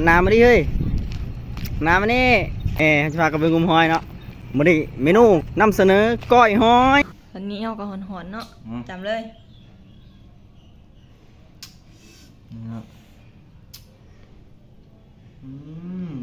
ໜ້າມານີ້ເຮີ້ຍ ໜ້າມານີ້. ເອີ ເຮົາຈະພາກັນໄປງມຫອຍເນາະ. ມື້ນີ້ເມນູນຳສະເໜີກ້ອຍຫອຍ. ຕອນນີ້ເຮົາກໍຮ້ອນໆເນາະ. ອືມ ຈ້ຳເລີຍ. ນີ້ເນາະ. ອືມ.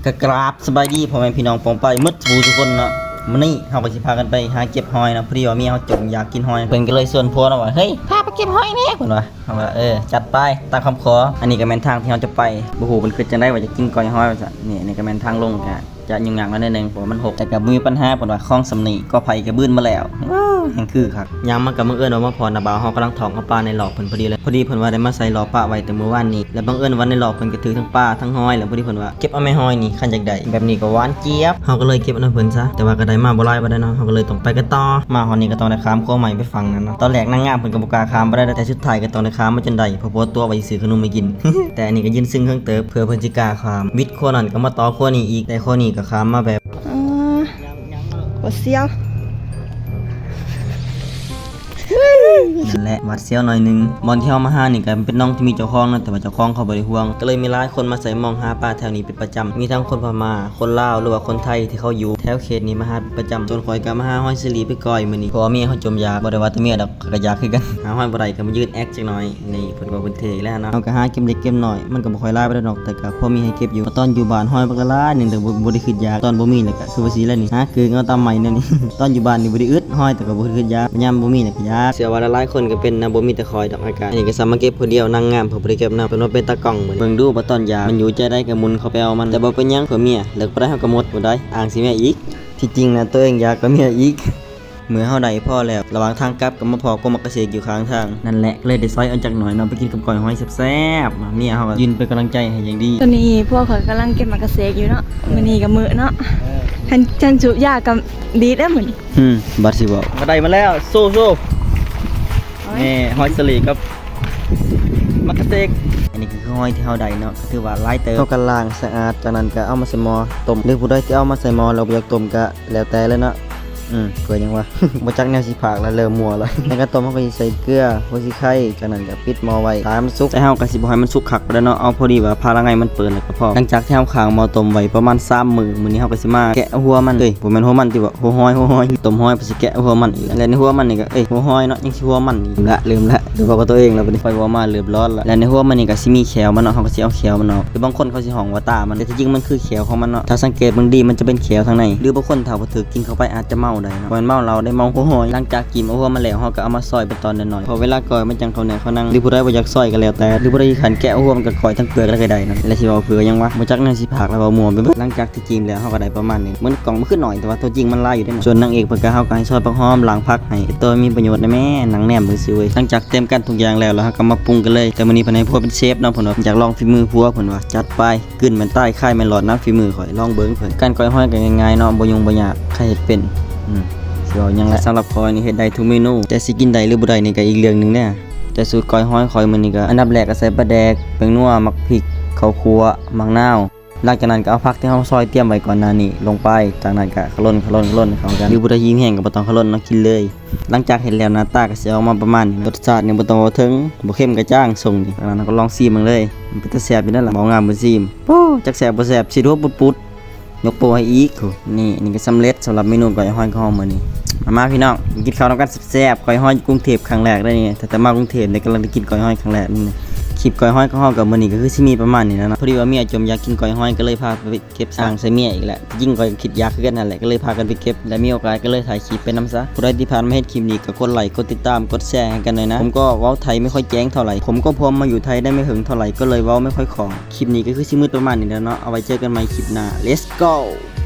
ກໍກາບສະບາຍດີພໍ່ແມ່ພີ່ນ້ອງປ້ອງປາຍໝົດສູ່ຜູ້ສູ່ຄົນເນາະ. ມື້ນີ້ເຮົາກໍຊິພາກັນໄປຫາເກັບຫອຍເນາະ. ພໍດີວ່າເມຍເຮົາຈົ່ມຢາກກິນຫອຍ ເພິ່ນກໍເລີຍຊວນຜົວເນາະວ່າ ເຮີ້ຍ ພາໄປເກັບຫອຍແດ່ ເພິ່ນວ່າ. ເຮົາວ່າ ເອີ ຈັດໄປ ຕາມຄຳຂໍ. ອັນນີ້ກໍແມ່ນທາງທີ່ເຮົາຈະໄປ. ບໍ່ຮູ້ເພິ່ນຄິດຈັ່ງໃດວ່າຈະກິນກ້ອຍຫອຍວ່າຊັ້ນ. ນີ້ ນີ້ກໍແມ່ນທາງລົງ ກໍຈະຫຍຸ້ງຍາກໜ້ອຍໜຶ່ງ ເພາະວ່າມັນຮົກ ແຕ່ກໍບໍ່ມີປັນຫາ ເພິ່ນວ່າ. ຂອງສ່ຳນີ້ກໍໄຜກໍບືນໝົດແລ້ວ. ເອີ ແຮ່ງຄືຄັກ. ຍ່າງມາກໍບັງເອີນວ່າມາພໍ້ນ້າບ່າວເຮົາກຳລັງຖອກເອົາປາໃນລອກເພິ່ນພໍດີເລີຍ. ພໍດີເພິ່ນວ່າໄດ້ມາໃສ່ລໍ້ປະໄວ້ແຕ່ມື້ວານນີ້ ແລ້ວບັງເອີນວ່າໃນລອກເພິ່ນກໍຖືທັງປາທັງຫອຍ. ແລ້ວພໍດີເພິ່ນວ່າ ເກັບເອົາແມ່ຫອຍນີ້ ຄັນຢາກໄດ້ແບບນີ້ກໍຫວານຈຽບ. ເຮົາກໍເລີຍເກັບເອົານຳເພິ່ນຊະ ແຕ່ວ່າກໍໄດ້ມາບໍ່ຫຼາຍປານໃດເນາະ. ເຮົາກໍເລີຍຕ້ອງໄປກັນຕໍ່. ມາຮອດນີ້ກໍຕ້ອງໄດ້ຂ້າມຂົວໄມ້ໄປຝັ່ງນັ້ນເນາະ. ຕອນແລກນາງງາມເພິ່ນກໍບໍ່ກ້າຂ້າມປານໃດ ແຕ່ສຸດທ້າຍກໍຕ້ອງໄດ້ຂ້າມມາຈົນໄດ້ ເພາະຜົວຕົວະໄວ້ຊິຊື້ຂະໜົມໃຫ້ກິນ. ແຕ່ອັນນີ້ກໍຢືນຊຶງເຄິ່ງເຕີບ ເພື່ອເພິ່ນຊິກ້າຂ້າມ. ບິດຂົວນັ້ນກໍມາຕໍ່ຂົວນີ້ອີກ ແຕ່ຂົວນີ້ກໍຂ້າມມາແບບ ເອີ ຫວາດສຽວ. ນັ້ນແຫຼະ ຫວາດສຽວໜ້ອຍໜຶ່ງ. ບ່ອນທີ່ເຮົາມາຫານີ້ກໍເປັນໜອງທີ່ມີເຈົ້າຂອງເນາະ ແຕ່ວ່າເຈົ້າຂອງເຂົາບໍ່ໄດ້ຫ່ວງ ກໍເລີຍມີຫຼາຍຄົນມາໃສ່ມອງຫາປາແຖວນີ້ເປັນປະຈຳ. ມີທັງຄົນພະມ້າ ຄົນລາວ ຫຼືວ່າຄົນໄທທີ່ເຂົາຢູ່ແຖວເຂດນີ້ມາຫາເປັນປະຈຳ. ສ່ວນຂ້ອຍກໍມາຫາຫອຍສາລີໄປກ້ອຍມື້ນີ້ ເພາະວ່າເມຍເຮົາຈົ່ມຢາກ. ບໍ່ໄດ້ວ່າແຕ່ເມຍດອກ ຂ້ອຍກໍຢາກຄືກັນ. ຫາຫອຍບໍ່ໄດ້ກໍມາຢືນແອັກຈັກໜ້ອຍ. ນີ້ເພິ່ນກໍເພິ່ນເທ່ແລ້ວເນາະ. ເຮົາກໍຫາເກັບເລັກເກັບນ້ອຍ ມັນກໍບໍ່ຄ່ອຍຫຼາຍປານໃດດອກ ແຕ່ກໍພໍມີໃຫ້ເກັບຢູ່. ຕອນຢູ່ບ້ານຫອຍບັກຫຼາຍໜຶ່ງ ແຕ່ບໍ່ ບໍ່ໄດ້ຄິດຢາກ. ຕອນບໍ່ມີແລ້ວກໍຄືວ່າຊິແລ້ວນີ້ ຫາເກີງເອົາຕາມໄມ້ແນວນີ້. ຕອນຢູ່ບ້ານນີ້ບໍ່ໄດ້ອຶດຫອຍ ແຕ່ກໍບໍ່ໄດ້ຄິດຢາກ. ຍາມບໍ່ມີແລ້ວກໍຢາກ. ເຊື່ອວ່າຫຼາຍໆຄົນກໍເປັນນະ ບໍ່ມີແຕ່ຂ້ອຍດອກອາການ. ອັນນີ້ກໍສາມາເກັບຜູ້ດຽວ ນາງງາມເພິ່ນບໍ່ໄດ້ເກັບນຳ ເພິ່ນມາເປັນຕາກ້ອງ. ເບິ່ງດູວ່າຕອນຢາກມັນຢູ່ໃຈໃດກໍໝຸນເຂົ້າໄປເອົາມັນ. ແຕ່ບໍ່ເປັນຫຍັງ ເພື່ອເມຍ ເລີກບໍ່ໄດ້ເຮົາກໍໝົດບໍ່ໄດ້ ອ້າງຊິເມຍອີກ. ທີ່ຈິງນະ ຕົວເອງຢາກກໍເມຍອີກ. ເມື່ອເຮົາໄດ້ພໍແລ້ວ ລະຫວ່າງທາງກັບກໍມາພໍ້ກົກໝາກກະເສກຢູ່ຂ້າງທາງ. ນັ້ນແຫຼະ ກໍເລີຍໄດ້ຊອຍເອົາຈັກໜ້ອຍເນາະ ໄປກິນກັບກ້ອຍຫອຍແຊບໆ. ເມຍເຮົາກໍຢືນເປັນກຳລັງໃຈໃຫ້ຢ່າງດີ. ຕອນນີ້ພວກຂ້ອຍກຳລັງເກັບໝາກກະເສກຢູ່ເນາະ. ເອີ ມື້ນີ້ກໍມື້ເນາະ. ເອີ ຄັນ ຄັນສູບຢາກໍດີດແລ້ວມື້ນີ້. ອືມ ບາດຊິເວົ້າ ກໍໄດ້ມາແລ້ວ. ໂຊ ໂຊ ໂອ້ຍ ນີ້ຫອຍສາລີກັບໝາກກະເສກ. ອັນນີ້ກໍຄືຫອຍທີ່ເຮົາໄດ້ເນາະ ກໍຖືວ່າຫຼາຍເຕີບ. ເຮົາກໍລ້າງສະອາດ ຈາກນັ້ນກໍເອົາມາໃສ່ໝໍ້ຕົ້ມ ຫຼືຜູ້ໃດທີ່ເອົາມາໃສ່ໝໍ້ແລ້ວບໍ່ຢາກຕົ້ມກໍ ແລ້ວແຕ່ເລີຍເນາະ. ອືມ ເກີດຫຍັງວະ ບໍ່ຈັກແນວຊິພາກລະ ເລີ່ມມົວລະ. ໃນການຕົ້ມເຮົາກໍຊິໃສ່ເກືອ ຫົວສີໄຄ ຈາກນັ້ນກໍປິດໝໍ້ໄວ້ ຖ້າໃຫ້ມັນສຸກ. ແຕ່ເຮົາກໍຊິບໍ່ໃຫ້ມັນສຸກຄັກປານໃດເນາະ ເອົາພໍດີວ່າພາລະໄງມັນເປີດແລ້ວກໍພໍ. ຫຼັງຈາກທີ່ເຮົາຄ້າງໝໍ້ຕົ້ມໄວ້ປະມານສາມມື້ ມື້ນີ້ເຮົາກໍຊິມາແກະຫົວມັນ. ເອີຍ ບໍ່ແມ່ນຫົວມັນຕິເວາະ ຫົວຫອຍ ຫົວຫອຍ. ຕົ້ມຫອຍ ເພິ່ນຊິແກະຫົວມັນອີກ. ແລະໃນຫົວມັນນີ້ກໍ ເອີຍ ຫົວຫອຍເນາະ ຍັງຊິຫົວມັນອີກ. ເລີ່ມລະ ເລີ່ມລະ ເວົ້າກັບຕົວເອງລະບັດນີ້ ຂ້ອຍເວົ້າມາເລີ່ມຮ້ອນລະ. ແລະໃນຫົວມັນນີ້ກໍຊິມີແຂ້ວມັນເນາະ ເຮົາກໍຊິເອົາແຂ້ວມັນອອກ. ຄືບາງຄົນເຂົາຊິຮ້ອງວ່າຕາມັນ ແຕ່ທີ່ຈິງມັນຄືແຂ້ວຂອງມັນເນາະ. ຖ້າສັງເກດເບິ່ງດີ ມັນຈະເປັນແຂ້ວທາງໃນ ຫຼືບາງຄົນຖ້າບໍ່ຖືກກິນເຂົ້າໄປອາດຈະເມົາໄດ້ເນາະ. ບໍ່ແມ່ນເມົາເຫຼົ້າເດ້ ເມົາຫົວຫອຍ. ຫຼັງຈາກຈີ້ມເອົາຫົວມັນແລ້ວ ເຮົາກໍເອົາມາຊອຍເປັນຕອນນ້ອຍໆ ເພາະເວລາກ້ອຍມັນຈັ່ງເຂົ້າເໜືອເຂົ້າໜັງ. ຫຼືຜູ້ໃດບໍ່ຢາກຊອຍກໍແລ້ວແຕ່ ຫຼືຜູ້ໃດຂີ້ຄ້ານແກະເອົາຫົວມັນກໍກ້ອຍທັງເປືອກເລີຍກໍໄດ້ເນາະ. ແລະຊິເວົ້າເພື່ອຫຍັງວະ ບໍ່ຈັກແນວຊິພາກລະ ເວົ້າມົວໄປເບິດ. ຫຼັງຈາກທີ່ຈີ້ມແລ້ວ ເຮົາກໍໄດ້ປະມານນີ້. ເບິ່ງກ້ອງມັນຄືໜ້ອຍ ແຕ່ວ່າຕົວຈິງມັນຫຼາຍຢູ່ເດ້. ສ່ວນນາງເອກເພິ່ນກໍ ເຮົາກໍໃຫ້ຊອຍຜັກຫອມ ລ້າງຜັກໃຫ້ ຕົວມີປະໂຫຍດນະແມ້ ນັ່ງແນມຊື່ໆເວີຍ. ຫຼັງຈາກຕຽມການທຸກຢ່າງແລ້ວ ແລ້ວເຮົາກໍມາປຸງກັນເລີຍ. ແຕ່ມື້ນີ້ເພິ່ນໃຫ້ຜົວເປັນເຊຟເນາະ ເພິ່ນວ່າຢາກລອງຝີມືຜົວ ເພິ່ນວ່າ ຈັດໄປ. ກືນແມ່ນຕາຍ ຄາຍແມ່ນລອດນະ ຝີມືຂ້ອຍ ລອງເບິ່ງເພິ່ນ. ການກ້ອຍຫອຍກໍງ່າຍໆເນາະ ບໍ່ຫຍຸ້ງບໍ່ຍາກ ໃຜເຮັດເປັນ. ອືມ ຊິເວົ້າຫຍັງລະ ສຳລັບຂ້ອຍນີ້ເຮັດໄດ້ທຸກເມນູ ແຕ່ຊິກິນໄດ້ຫຼືບໍ່ໄດ້ນີ້ກໍອີກເລື່ອງໜຶ່ງເດ້. ແຕ່ສູດກ້ອຍຫອຍຂ້ອຍມື້ນີ້ກໍ ອັນດັບແລກກໍໃສ່ປາແດກ ແປ້ງນົວ ໝາກພິກ ເຂົ້າຂົ້ວ ໝາກນາວ. ຫຼັງຈາກນັ້ນກໍເອົາຜັກທີ່ເຮົາຊອຍຕຽມໄວ້ກ່ອນໜ້ານີ້ລົງໄປ. ຈາກນັ້ນກໍຂະຫຼົ່ນ ຂະຫຼົ່ນ ຂະຫຼົ່ນໃຫ້ເຂົ້າກັນ. ຫຼືຜູ້ໃດຫິວແຮງກໍບໍ່ຕ້ອງຂະຫຼົ່ນເນາະ ກິນເລີຍ. ຫຼັງຈາກເຮັດແລ້ວໜ້າຕາກໍຊິອອກມາປະມານນີ້. ລົດຊາດນີ້ບໍ່ຕ້ອງເວົ້າເຖິງ ບໍ່ເຄັມກໍຈາງຊົງນີ້. ຈາກນັ້ນເຮົາກໍລອງຊີມເບິ່ງເລີຍ. ມັນເປັນຕາແຊບຢູ່ນັ້ນລະ ເວົ້າງາມບໍ່ຊີມ. ໂອ້ ຈັກແຊບບໍ່ແຊບ ຊິໂດດປຸດໆ ຍົກໂປ້ໃຫ້ອີກ. ນີ້ ນີ້ກໍສຳເລັດສຳລັບເມນູກ້ອຍຫອຍຂອງເຮົາມື້ນີ້. ມາ ມາພີ່ນ້ອງ ກິນເຂົ້ານຳກັນແຊບໆ. ກ້ອຍຫອຍຢູ່ກຸງເທບຄັ້ງແລກເດ້ນີ້ ຕັ້ງແຕ່ມາກຸງເທບນີ້ກຳລັງໄດ້ກິນກ້ອຍຫອຍຄັ້ງແລກ. ຄລິບກ້ອຍຫອຍຂອງເຮົາກໍມື້ນີ້ກໍຄືຊິມີປະມານນີ້ແຫຼະເນາະ. ພໍດີວ່າເມຍຈົ່ມຢາກກິນກ້ອຍຫອຍ ກໍເລີຍພາໄປເກັບ ສ້າງໃສ່ເມຍອີກແຫຼະ. ທີ່ຈິງຂ້ອຍກໍຄິດຢາກຄືກັນຫັ້ນແຫຼະ ກໍເລີຍພາກັນໄປເກັບ ແລະມີໂອກາດກໍເລີຍຖ່າຍຄລິບໄປນຳຊະ. ຜູ້ໃດທີ່ຜ່ານມາເຫັນຄລິບນີ້ກໍກົດໄລ ກົດຕິດຕາມ ກົດແຊໃຫ້ກັນໜ້ອຍນະ. ผมก็เว้าไทยไม่ค่อยแจ๋งเท่าไหร่ ผมก็พอมาอยู่ไทยได้ไม่เหิงเท่าไหร่ ก็เลยเว้าไม่ค่อยคล่อง. ຄລິບນີ້ກໍຄືຊິໝົດປະມານນີ້ແຫຼະເນາະ ເອົາໄວ້ເຈີກັນໃໝ່ຄລິບໜ້າ Let's go.